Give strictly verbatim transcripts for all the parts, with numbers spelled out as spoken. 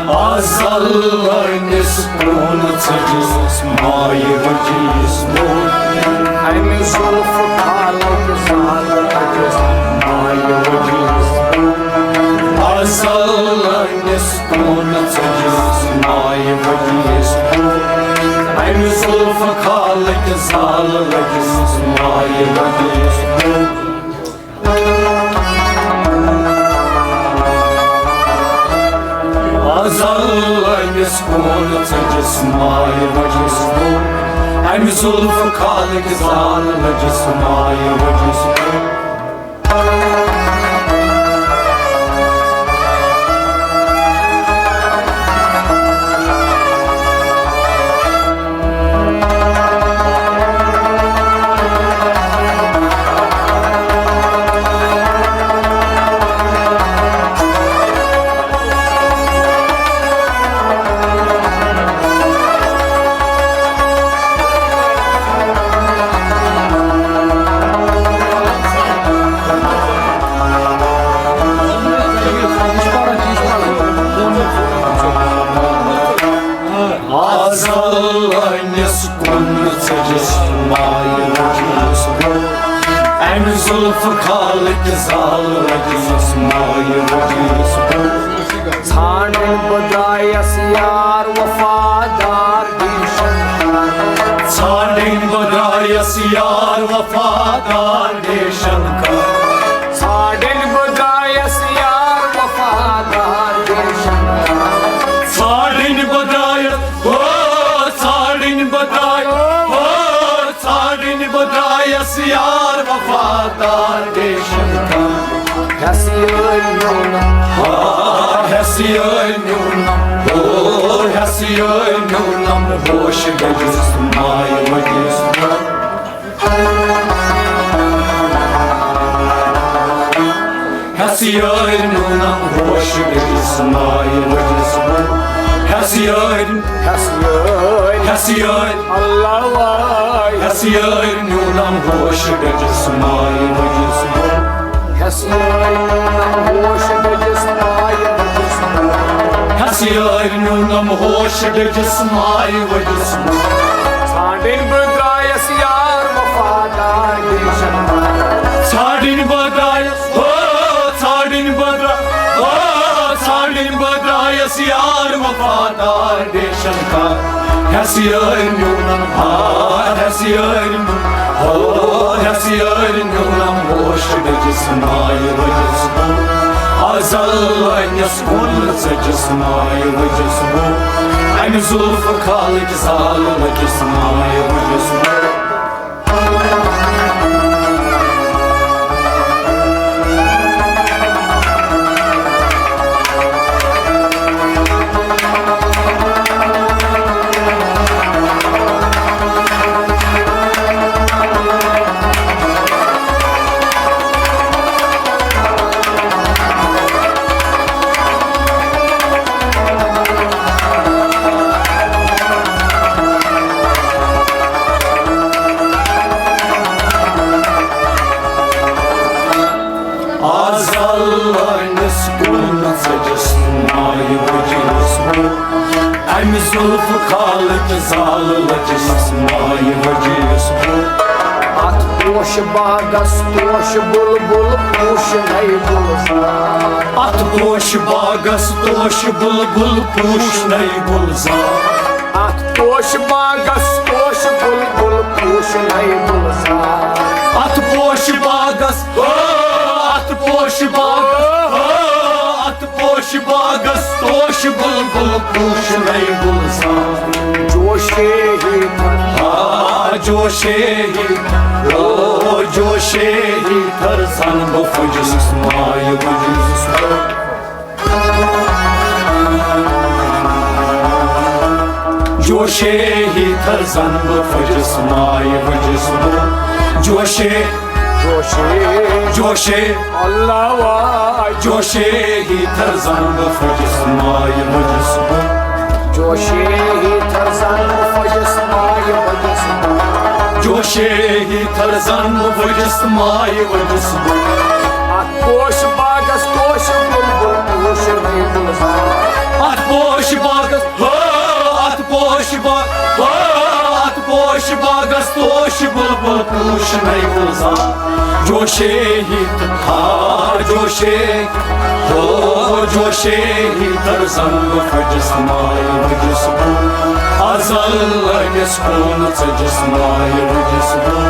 ازل أنِس کُن ژٔجِس مایہِ وجیس بُتھ۔ امہِ زُلفہٕ کھالٕکۍ زال لٔجِس مایہِ وجیس بُتھ۔ ازل أنِس کُن ژٔجِس مایہِ وجیس بُتھ۔ امہِ زُلفہٕ کھالٕکۍ زال لٔجِس مایہِ وجیس بُتھ۔ ازل أنِس کُن ژٔجِس مایہِ وجیس بُتھ۔ امہِ زُلفہٕ کھالٕکۍ زال لٔجِس مایہِ وجیس بُتھ۔ ازل أنِس کُن ژٔجِس مایہِ وجیس بُتھ۔ امہِ زُلفہٕ کھالٕکۍ زال لٔجِس مایہِ وجیس بُتھ۔ ژھانٛڈٕنۍ بہٕ درٛایس یار وفادار ڈیشن کر۔ ژھانٛڈٕنۍ بہٕ درٛایس یار وفادار ڈیشن کر۔ ژھانٛڈٕنۍ بہٕ درٛایس یار وفادار ڈیشن کر۔ ژھانٛڈٕنۍ بہٕ درٛایس، او، ژھانٛڈٕنۍ بہٕ درٛایس، او، ژھانٛڈٕنۍ بہٕ درٛایس یار وفادار ڈیشن کر۔ ہٮ۪س یٲرۍ میونم، آ، ہٮ۪س یٲرۍ میونم، او، ہٮ۪س یٲرۍ میونم، ہوش گٔجِس مایہِ وجیس بُتھ۔ ہٮ۪س یٲرۍ میونم، ہوش گٔجِس مایہِ وجیس بُتھ۔ ہٮ۪س یٲرۍ، ہٮ۪س یٲرۍ، ہٮ۪س یٲرۍ، اللہ واے۔ ہٮ۪س یٲرۍ میونم، ہوش گٔجِس مایہِ وجیس بُتھ۔ ہٮ۪س یٲرۍ میونم، ہوش گٔجِس مایہِ وجیس بُتھ۔ ہٮ۪س یٲرۍ میونم، ہوش گٔجِس مایہِ وجیس بُتھ۔ ژھانٛڈٕنۍ بہٕ درٛایس یار وفادار ڈیشن کر۔ ژھانٛڈٕنۍ بہٕ درٛایس، او، ژھانٛڈٕنۍ بہٕ درٛا-، او، ژھانٛڈٕنۍ بہٕ درٛایس یار وفادار ڈیشن کر۔ ہٮ۪س یٲرۍ میونم، آ، ہٮ۪س یٲرۍ میونم، او، ہٮ۪س یٲرۍ میونم، ہوش گٔجِس مایہِ وجیس بُتھ۔ ازل أنِس کُن ژٔجِس مایہِ وجیس بُتھ۔ امہِ زُلفہٕ کھالٕکۍ زال لٔجِس مایہِ وجیس بُتھ۔ ازل أنِس کُن ژٔجِس مایہِ وجیس بُتھ۔ امہِ زُلفہٕ کھالٕکۍ زال لٔجِس مایہِ وجیس بُتھ۔ اتھ پوشہٕ باغس توشہٕ بُلبُل پوشہٕ نَے گُلزار۔ اتھ پوشہٕ باغس توشہٕ بُلبُل پوشہٕ نَے گُلزار۔ اتھ پوشہٕ باغس توشہٕ بُلبُل پوشہٕ نَے گُلزار۔ اتھ پوشہٕ باغس، او، اتھ پوشہٕ باغس، او، اتھ پوشہٕ باغس توشہٕ بُلبُل پوشہٕ نَے گُلزار۔ جوشے ہی تھر، آ، جوشے ہی، او، جوشے ہی تھر زن بہٕ پھٔجِس مایہِ وجیس بُتھ۔ جوشے ہی تھر زن بہٕ پھٔجِس مایہِ وجیس بُتھ۔ جوشے، جوشے، جوشے، اللہ واے۔ جوشے ہی تھر زن بہٕ پھٔجِس مایہِ وجیس بُتھ۔ جوشے ہی تھر زن بہٕ پھٔجِس مایہِ وجیس بُتھ۔ شیہی تھر زن وجس مائی وجس بو۔ اتھ پوش باغس پوش بلبل پوش نئی گلزار۔ اتھ پوش باغس ہو، اتھ پوش باغ ہو، اتھ پوش باغس پوش بلبل پوش نئی گلزار۔ جوشے ہی تھا جوشے ہو، جوشے ہی تر زنگ فجس مائی وجس بو۔ ازل لگس کون ژجس مائی وجس بو۔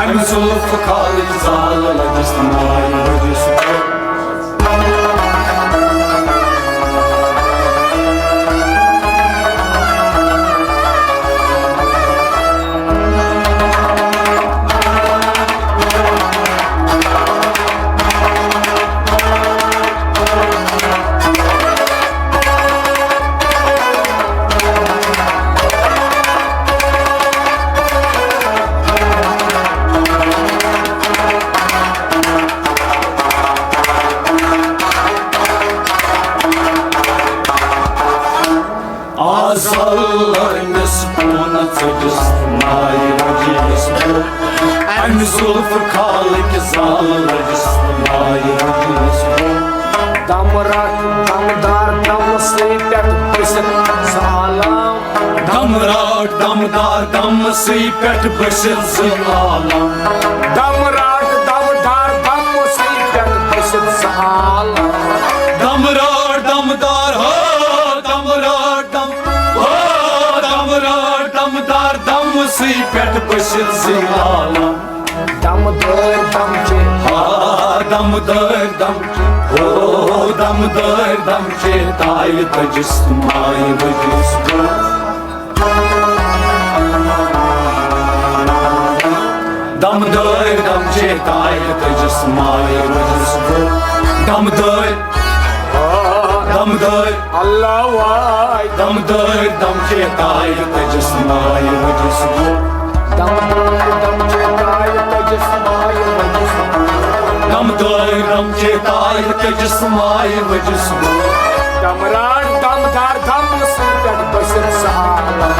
امہِ زلف کالج زال لگس مائی وجس بو۔ آز لٲنس پونہ ژٔجِس نایہِ وجیس بہٕ۔ امہِ زُلفہٕ کھالٕکۍ زال لٔجِس نایہِ وجیس بہٕ۔ دم رٹھ دمدار دمہٕ سٕے پٮ۪ٹھ بٔسِتھ زالام۔ دم رٹھ دمدار دمہٕ سٕے پٮ۪ٹھ بٔسِتھ زالام۔ دم رٹھ دمدار دمہٕ سٕے پٮ۪ٹھ بٔسِتھ زالام۔ دم رٹھ دمدار ہو، دم رٹھ دم، ہو، دم رٹھ دمدار دمہٕ سٕے پٮ۪ٹھ بٔسِتھ زالام۔ دم دٲرۍ دم چے۔ ہا، دم دٲرۍ دم چے۔ ہو، دم دٲرۍ دم چے۔ تایہِ تٔجِس مایہِ ؤجِس بہٕ۔ دم دٲرۍ دم چے۔ تایہِ تٔجِس مایہِ ؤجِس بہٕ۔ دم دٲرۍ، دم دٲرۍ۔ اللہ واے۔ دم دٲرۍ دم چے۔ تایہِ تٔجِس مایہِ ؤجِس بہٕ۔ دم دٲرۍ دم چے۔ تایہِ تٔجِس مایہِ ؤجِس بہٕ۔ دم دٲرۍ دم چے۔ تایہِ تٔجِس مایہِ ؤجِس بہٕ۔ دم رٹھ دمدار دمہٕ سٕے پٮ۪ٹھ بٔسِتھ زالام۔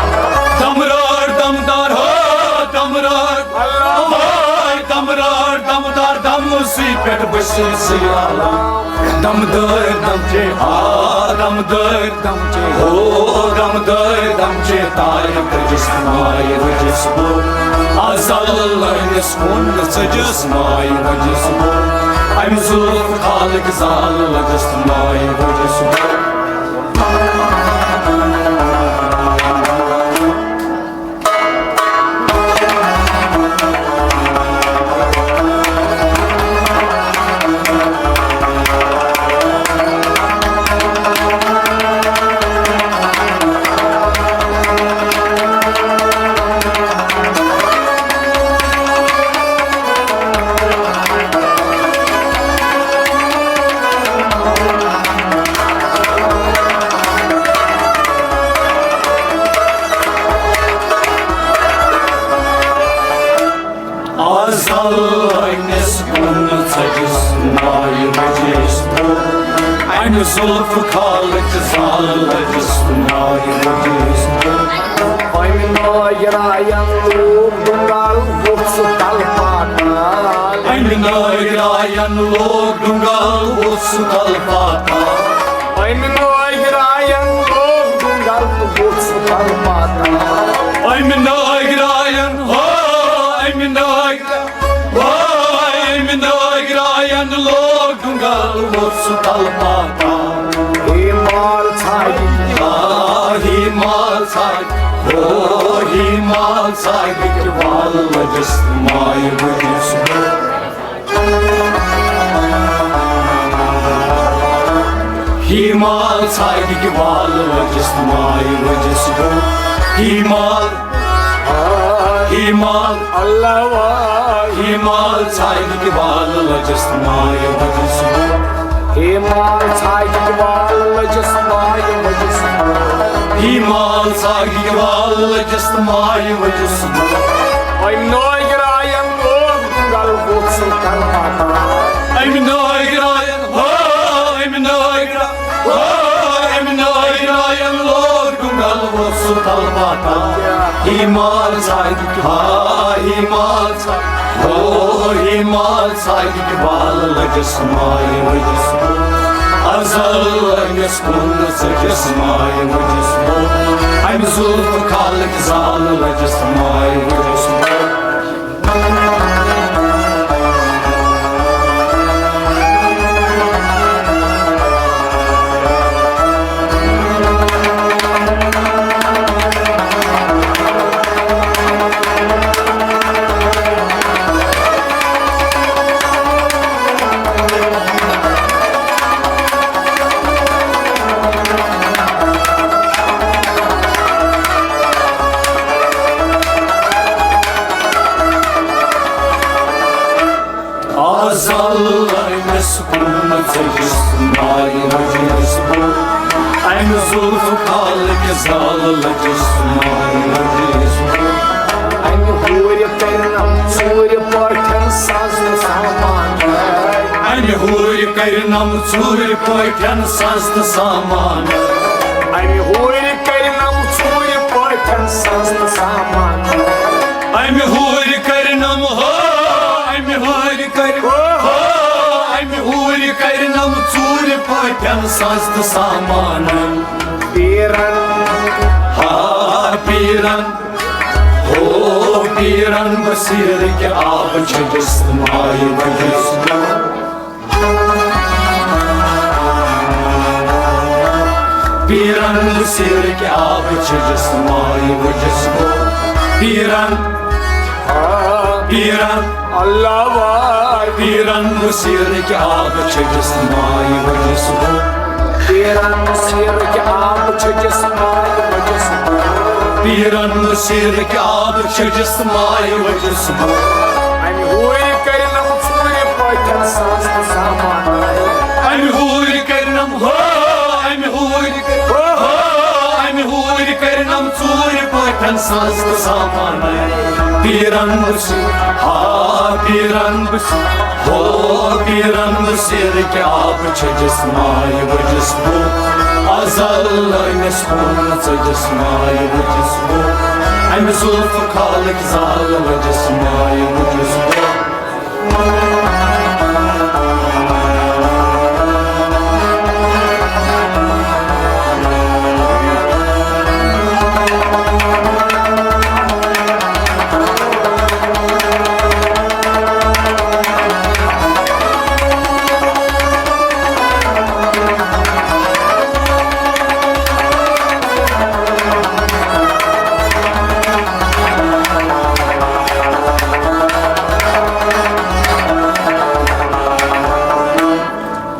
دم رٹھ دمدار ہو، دم رٹھ۔ اللہ۔ ہاے، دم رٹھ دمدار دمہٕ سٕے پٮ۪ٹھ بٔسِتھ زالام۔ دم دٲرۍ دم چے۔ آ، دم دٲرۍ دم چے۔ ہو، دم دٲرۍ دم چے۔ تایہِ تٔجِس مایہِ ؤجِس بہٕ۔ ازل لٲنِس کُن ژٔجِس مایہِ ؤجِس بہٕ۔ امہِ زُلفہٕ کھالٕکۍ زال لٔجِس مایہِ ؤجِس بہٕ۔ آز لٲنِس کُن ژٔجِس مایہِ ؤجِس بہٕ۔ امہِ زُلفہٕ کھالٕچ زال لٔجِس مایہِ ؤجِس بہٕ۔ امہِ نٲگراین لوگ ڈُنگل ووٚتھ سُہ تلہٕ پاتال۔ امہِ نٲگراین لوگ ڈُنگل ووٚتھ سُہ تلہٕ پاتال۔ امہِ نٲگراین لوگ ڈُنگل تہٕ ووٚتھ سُہ تلہٕ پاتال۔ امہِ نٲگراین ہو، امہِ نٲگرا-، ہو، امہِ نٲگراین لوگ ڈُنگل ووٚتھ سُہ تلہٕ پاتال۔ ہے مال ژھایہِ۔ آ، ہے مال ژھایہِ۔ ہو، ہے مال ژھایہِ کہِ وال لٔجِس مایہِ ؤجِس بہٕ۔ ہی مال ژھایہِ کہِ وال لٔجِس مایہِ ؤجِس بہٕ۔ ہی مال، ہی مال، اللہ واے۔ ہی مال ژھایہِ کہِ وال لٔجِس مایہِ ؤجِس بہٕ۔ ہے مال ژھایہِ کہِ وال لٔجِس مایہِ ؤجِس بہٕ۔ ہی مال ژھایہِ کہِ وال لٔجِس مایہِ ؤجِس بہٕ۔ وۄنۍ نٲگراین لوگ ڈُنگل ووٚتھ سُہ تلہٕ پاتال۔ امہِ نٲگراین، ہو، امہِ نٲگرا-، ہو، امہِ نٲگراین لوگ ڈُنگل ووٚتھ تلپاتہ ہی مال ژھاگہِ، ہا ہی مال ژھاگہِ، ہو ہی مال ژھاگہِ، وال لٔجِس مایہِ ؤجِس بوٚل۔ ازل لٔجِس کُن ژٔجِس مایہِ ؤجِس بوٚل۔ امہِ زُلفہٕ کھالٕکۍ زال لٔجِس مایہِ ؤجِس بوٚل۔ آز زال أمِس کُن ژٔجِس مایہِ ؤجِس بوٚل۔ امہِ زُلفہٕ کھالٕکۍ زال لٔجِس مایہِ ؤجِس بوٚل۔ امہِ ہورِ کرنم ژوٗرِ پٲٹھۍ ساز تہٕ سامان۔ امہِ ہورِ کرنم ژوٗرِ پٲٹھۍ ساز تہٕ سامان۔ امہِ ہورِ کرنم ژوٗرِ پٲٹھۍ ساز تہٕ سامان۔ امہِ ہورِ کرنم ہو، امہِ ہورِ کر، ہو، امہِ ہورِ کرنم ژوٗرِ پٲٹھۍ ساز تہٕ سامان۔ پیرن، ہا پیرن، ہو پیرن، بصیرٕکۍ آب چھٔجِس مایہِ ؤجِس بوٚل۔ پیرن بصیرٕکۍ آب چھٔجِس مایہِ ؤجِس بوٚل۔ پیرن، پیرن، اللہ واے۔ پیرن بصیرٕکۍ آب چھٔجِس مایہِ ؤجِس بوٚل۔ پیرن بصیرٕکۍ آب چھٔجِس مایہِ ؤجِس بوٚل۔ پیرن بصیرٕکۍ آب چھٔجِس مایہِ ؤجِس بوٚل۔ امہِ ہورِ کرنم ژوٗرِ پٲٹھۍ ساز تہٕ سامان۔ امہِ ہورِ کرنم ہو، امہِ ہورِ کر، ہو، امہِ ہورِ کرنم ژوٗرِ پٲٹھۍ ساز تہٕ سامان۔ پیرن بصیر، ہا پیرن بصیر، ہو پیرن بصیرٕکۍ آب چھٔجِس مایہِ ؤجِس بوٚل۔ ازل لٲنِس کُن ژٔجِس مایہِ ؤجِس بوٚل۔ امہِ زُلفہٕ کھالٕکۍ زال لٔجِس مایہِ ؤجِس بوٚل۔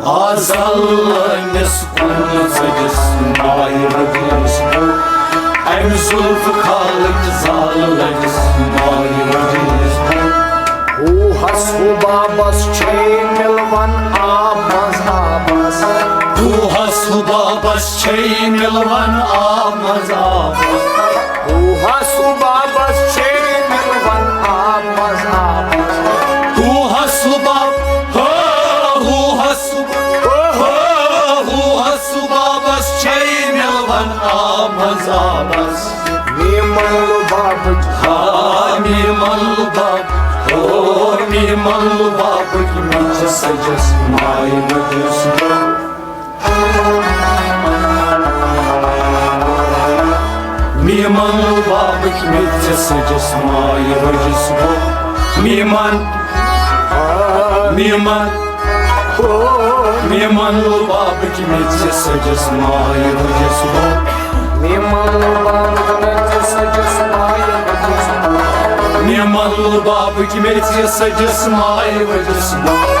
آز لٲنِس کُن ژٔجِس مایہِ ؤجِس بوٚل۔ امہِ زُلفہٕ کھالٕکۍ زال لٔجِس مایہِ ؤجِس بوٚل۔ ہوٗہس ہُہ بابس چھے مِلوان آب منٛز آبس۔ ہوٗہس ہُہ بابس چھے مِلوان آب منٛز آبس۔ ہوٗہس ہُہ بابس چھے مِلوان آب منٛز آبس۔ ہوٗہس ہُہ باب، ہو، ہوٗہس ہُہ، ہو، ہوٗہس ہُہ بابس چھے مِلوان آب منٛز آبس۔ میمن لُبابٕکۍ، ہا، میمن لُباب، ہو، میمن لُبابٕکۍ میٚژِ سٔجِس مایہِ ؤجِس بوٚل۔ میمن لُبابٕکۍ میٚژِ سٔجِس مایہِ ؤجِس بوٚل۔ میمن، میمن، میمن لُبابٕکۍ میٚژِ سٔجِس مایہِ ؤجِس بوٚل۔ میمن لُبابٕکۍ میٚژِ سٔجِس مایہِ ؤجِس بوٚل۔ میمن لُبابٕکۍ میٚژِ سٔجِس مایہِ ؤجِس بوٚل۔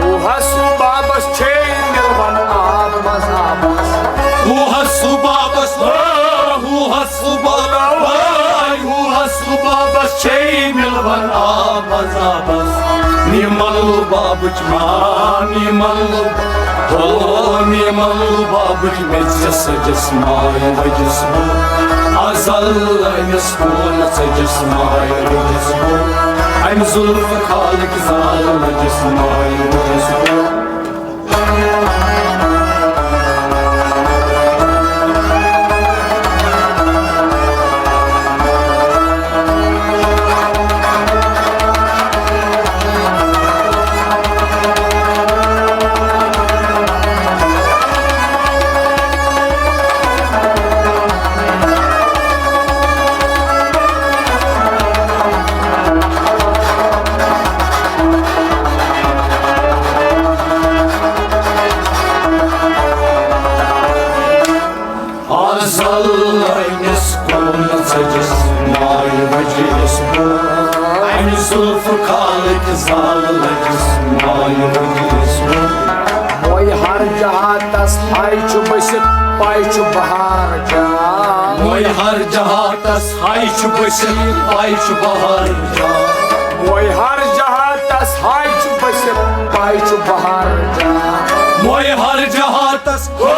ہوٗہس ہُہ بابس چھے مِلوان آب منٛز آبس۔ ہوٗہس ہُہ بابس، ہو، ہوٗہس ہُہ بابس، ہو، ہوٗہس ہُہ بابس چھے مِلوان آب منٛز آبس۔ میمن لُبابٕکۍ ما، میمن لُب، ہو، میمن لُبابٕکۍ میٚژِ سٔجِس مایہِ ؤجِس بوٚل۔ ازل لٲنِس کُن ژٔجِس مایہِ ؤجِس بوٚل۔ امہِ زُلفہٕ کھالٕکۍ زال لٔجِس مایہِ ؤجِس بوٚل۔ وجیس بو، امہِ زُلفہٕ خالٕکۍ زال لٔجِس مایہِ وجیس بو۔ موے ہر جہاتس ہاے چھُ بٔسِتھ، پاے چھُ بہار جان۔ موے ہر جہاتس ہاے چھُ بٔسِتھ، پاے چھُ بہار جان۔ موے ہر جہاتس ہاے چھُ بٔسِتھ، پاے چھُ بہار جان۔ موے ہر جہاتس، ہو،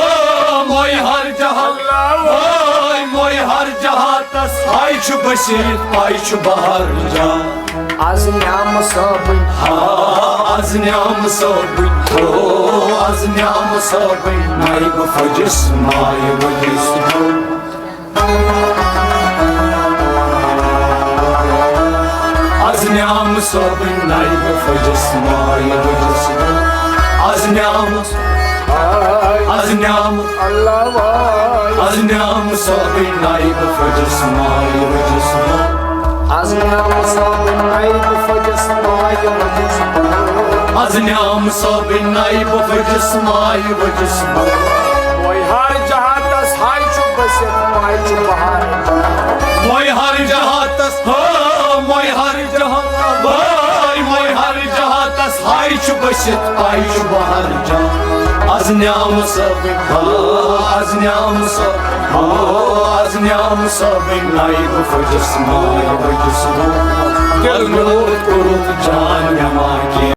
موے ہر جہات، اللہ۔ ہو، موے ہر جہاتس ہاے چھُ بٔسِتھ، پاے چھُ بہار جان۔ از نیام صٲبٕنۍ، ہا، از نیام صٲبٕنۍ، ہو، از نیام صٲبٕنۍ، نایب فجس مایہِ وجس بو۔ از نیام صٲبٕنۍ، نایب فجس مایہِ وجس بو۔ از نیام، از نیام، اللہ واے۔ از نیام صٲبٕنۍ، نایب فجس مایہِ وجس بو۔ از نیام صٲبٕنۍ، نایب فجس مایہِ وجس بو۔ از نیام صٲبٕنۍ، نایب فجس مایہِ وجس بو۔ موے ہر جہاتس ہاے چھُ بٔسِتھ، پاے چھُ بہار۔ موے ہر جہاتس، ہو، موے ہر جہات، وای، موے ہر جہاتس ہاے چھُ بٔسِتھ، پاے چھُ بہار جان۔ از نیام صٲبٕنۍ، ہا، از نیام صٲب، ہو، از نیام صٲبٕنۍ، نایب فجس مایہِ وجس بو۔ دل میون کوٚرُتھ جان۔